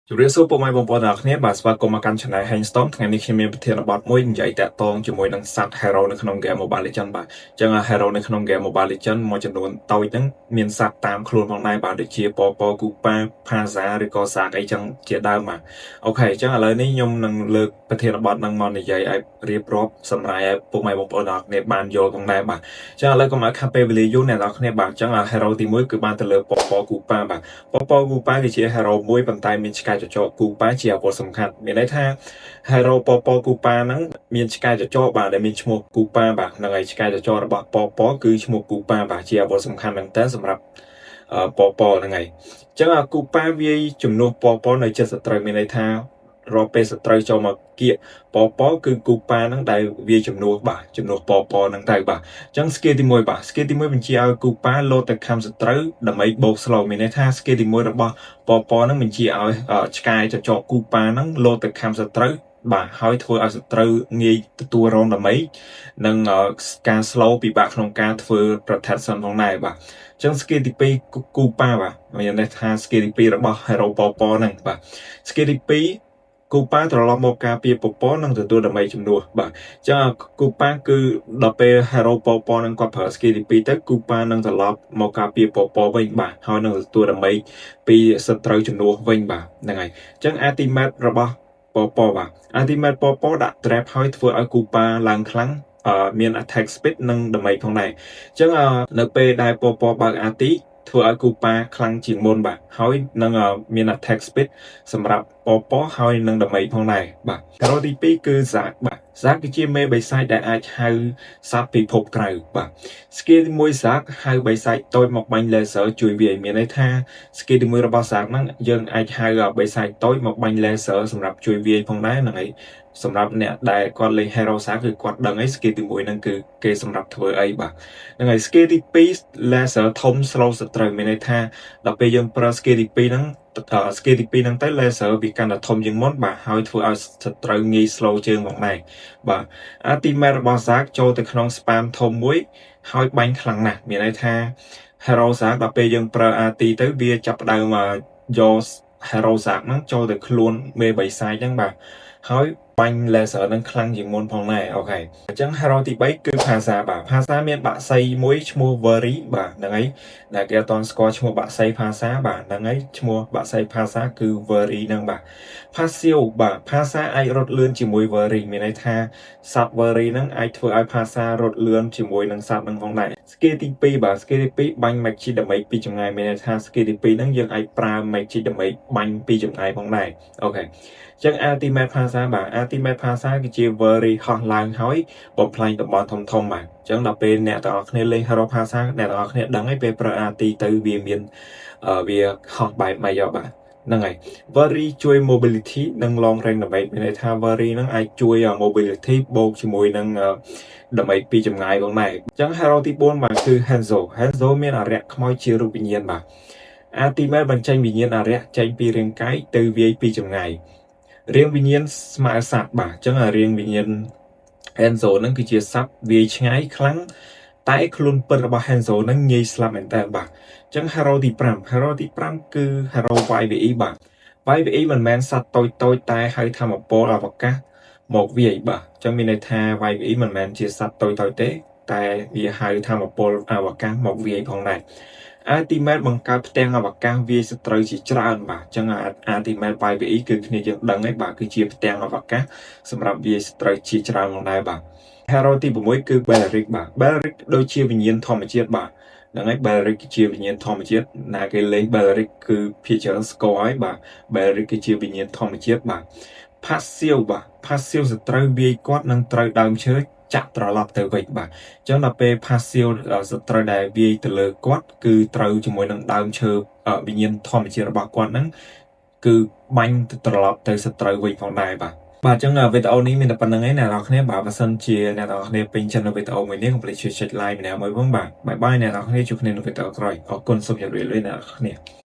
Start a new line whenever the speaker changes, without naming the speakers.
ជម្រាបសួរពុកម៉ែបងប្អូនទាំងអស់គ្នាបាទស្វាគមន៍មកកាន់ Channel Handstorm ថ្ងៃនេះខ្ញុំមានប្រធានបទមួយនិយាយតាក់ទងជាមួយនឹងសត្វ Hero នៅក្នុង Game Mobile Legends បាទអញ្ចឹង Hero នៅក្នុង Game Mobile Legends មួយចំនួនតូចហ្នឹងមានសត្វតាមខ្លួនផងដែរបាទដូចជាពពគូប៉ាផាសាឬក៏សាកអីចឹងជាដើមបាទ OK អញ្ចឹងឥឡូវនេះខ្ញុំនឹងលើកប្រធានបទហ្នឹងមកនិយាយឲ្យរៀបរាប់សម្រាប់ឲ្យពុកម៉ែបងប្អូនទាំងអស់គ្នាបានយល់ផងដែរបាទអញ្ចឹងឥឡូវកុំឲ្យខាត់ពេលវេលាយូរអ្នកទាំងអស់គ្នាបាទអញ្ចឹង Hero ទី1គឺបានទៅលើពពគូប៉ាបាទពពគូប៉ាគឺជា Hero មួយប៉ុន្តែមានឆ្កែចចកគូប៉ាជាអាវុធសំខាន់មានន័យថា Hero ពពគូប៉ាហ្នឹងមានឆ្កែចចកបាទដែលមានឈ្មោះគូប៉ាបាទហ្នឹងហើយឆ្កែចចករបស់ពពគឺឈ្មោះគូប៉ាបាទជាអាវុធសំខាន់មែនតើសម្រាប់ពពហ្នឹងហើយអញ្ចឹងអាគូប៉ាវាយជំនួសពពនៅចិត្តសត្រូវមានន័យថារាល់ពេលសត្រូវចូលមកគៀកពពគឺគូប៉ាហ្នឹងដែលវាជំនួសបាទជំនួសពពហ្នឹងទៅបាទអញ្ចឹង skill ទី1បាទ skill ទី1បញ្ជាឲ្យគូប៉ាលោតទៅខំសត្រូវដើម្បីបូក slow មានន័យថា skill ទី1របស់ពពហ្នឹងបញ្ជាឲ្យឆ្កែចចកគូប៉ាហ្នឹងលោតទៅខំសត្រូវបាទហើយធ្វើឲ្យសត្រូវងាយទទួលរងដើម្បីនិងការ slow ពិបាកក្នុងការធ្វើ protection ផងដែរបាទអញ្ចឹង skill ទី2គូប៉ាបាទមានន័យថា skill ទី2របស់ hero ពពហ្នឹងបាទ skill ទី2គូប៉ាត្រឡប់មកការពារពពនិងទទួលដើម្បីជំនួសបាទអញ្ចឹងគូប៉ាគឺដល់ពេល hero ពពនឹងគាត់ប្រើ skill ទី2ទៅគូប៉ានឹងត្រឡប់មកការពារពពវិញបាទហើយនឹងទទួលដើម្បីពីសត្រូវជំនួសវិញបាទហ្នឹងហើយអញ្ចឹង ultimate របស់ពពបាទ ultimate ពពដាក់ trap ហើយធ្វើឲ្យគូប៉ាឡើងខ្លាំងមាន attack speed និង damage ផងដែរអញ្ចឹងនៅពេលដែលពពបើក ulti ធ្វើឲ្យគូប៉ាខ្លាំងជាងមុនបាទហើយនឹងមាន attack speed សម្រាប់ពពហើយនឹង damage ផងដែរបាទ hero ទី2គឺសាកបាទសាកគឺជាមេបិសាចដែលអាចហៅសត្វពិភពក្រៅបាទ skill ទី1សាកហៅបិសាចតូចមកបាញ់ laser ជួយវាយមានន័យថា skill ទី1របស់សាកហ្នឹងយើងអាចហៅបិសាចតូចមកបាញ់ laser សម្រាប់ជួយវាយផងដែរហ្នឹងហើយសម្រាប់អ្នកដែលគាត់លេង Hero សាគឺគាត់ដឹងអី skill ទី1ហ្នឹងគឺគេសម្រាប់ធ្វើអីបាទហ្នឹងហើយ skill ទី2 laser ធំ slow សត្រូវមានន័យថាដល់ពេលយើងប្រើ skill ទី2ហ្នឹង skill ទី2ហ្នឹងទៅ laser វាកាន់តែធំជាងមុនបាទហើយធ្វើឲ្យសត្រូវងាយ slow ជើងផងដែរបាទ ultimate របស់ Zack ចូលទៅក្នុង spam ធំមួយហើយបាញ់ខ្លាំងណាស់មានន័យថា Hero Zack ដល់ពេលយើងប្រើ ulti ទៅវាចាប់ផ្ដើមយក Hero Zack ហ្នឹងចូលទៅខ្លួនមេបិសាចហ្នឹងបាទហើយបាញ់ laser នឹងខ្លាំងជាងមុនផងដែរ OK អញ្ចឹង hero ទី3គឺ Pharsa បាទ Pharsa មានបក្សីមួយឈ្មោះ Verri បាទហ្នឹងហើយដែលគេអត់ទាន់ស្គាល់ឈ្មោះបក្សី Pharsa បាទហ្នឹងហើយឈ្មោះបក្សី Pharsa គឺ Verri ហ្នឹងបាទ Passive បាទ Pharsa អាចរត់លឿនជាមួយ Verri មានន័យថាសត្វ Verri ហ្នឹងអាចធ្វើឲ្យ Pharsa រត់លឿនជាមួយនឹងសត្វហ្នឹងផងដែរ skill ទី2បាទ skill ទី2បាញ់ magic damage ពីចម្ងាយមានន័យថា skill ទី2ហ្នឹងយើងអាចប្រើ magic damage បាញ់ពីចម្ងាយផងដែរ OK ចឹង ultimate Pharsa បាទ ultimate Pharsa គឺជា Verri ហោះឡើងហើយបំផ្លាញតំបន់ធំធំបាទអញ្ចឹងដល់ពេលអ្នកទាំងអស់គ្នាលេង Hero Pharsa អ្នកទាំងអស់គ្នាដឹងហើយពេលប្រើ ulti ទៅវាមានវាហោះបែបម៉េចបាទហ្នឹងហើយ Verri ជួយ mobility និង long range damage មានន័យថា Verri ហ្នឹងអាចជួយ mobility បូកជាមួយនឹង damage ពីចម្ងាយផងដែរអញ្ចឹង hero ទី4បាទគឺ Hanzo Hanzo មានអារក្សខ្មោចជារូបវិញ្ញាណបាទ ultimate បញ្ចេញវិញ្ញាណអារក្សចេញពីរាងកាយទៅវាយពីចម្ងាយរាងវិញ្ញាណស្មើសត្វបាទអញ្ចឹងរាងវិញ្ញាណ Hanzo ហ្នឹងគឺជាសត្វវាយឆ្ងាយខ្លាំងតែខ្លួនពិតរបស់ Hanzo ហ្នឹងងាយស្លាប់មែនតើបាទអញ្ចឹង Hero ទី5 Hero ទី5គឺ Hero YVE បាទ YVE មិនមែនសត្វតូចតូចតែហៅធម្មពលអវកាសមកវាយបាទអញ្ចឹងមានន័យថា YVE មិនមែនជាសត្វតូចតូចទេតែវាហៅធម្មពលអវកាសមកវាយផងដែរ Ultimate បង្កើតផ្ទាំងអវកាសវាយសត្រូវជាច្រើនបាទអញ្ចឹង Ultimate YVE គឺគ្នាយើងដឹងហើយបាទគឺជាផ្ទាំងអវកាសសម្រាប់វាយសត្រូវជាច្រើនផងដែរបាទ Hero ទី6គឺ Belerick បាទ Belerick ដូចជាវិញ្ញាណធម្មជាតិបាទហ្នឹងហើយ Belerick គឺជាវិញ្ញាណធម្មជាតិណាគេលេង Belerick គឺភាគច្រើនស្គាល់ហើយបាទ Belerick គឺជាវិញ្ញាណធម្មជាតិបាទ Passive បាទ Passive សត្រូវវាយគាត់នឹងត្រូវដើមឈើចាក់ត្រឡប់ទៅវិញបាទអញ្ចឹងដល់ពេល passive សត្រូវដែលវាយទៅលើគាត់គឺត្រូវជាមួយនឹងដើមឈើវិញ្ញាណធម្មជាតិរបស់គាត់ហ្នឹងគឺបាញ់ត្រឡប់ទៅសត្រូវវិញផងដែរបាទបាទអញ្ចឹងវីដេអូនេះមានតែប៉ុណ្្នឹងឯងអ្នកនរគ្នាបាទបើសិនជាអ្នកនរគ្នាពេញចិត្តនៅវីដេអូមួយនេះកុំភ្លេចជួយចុច like ម្នាក់មួយផងបាទ bye bye អ្នកនរគ្នាជួបគ្នានៅវីដេអូក្រោយអរគុណសូមជម្រាបលាអ្នកនរគ្នា។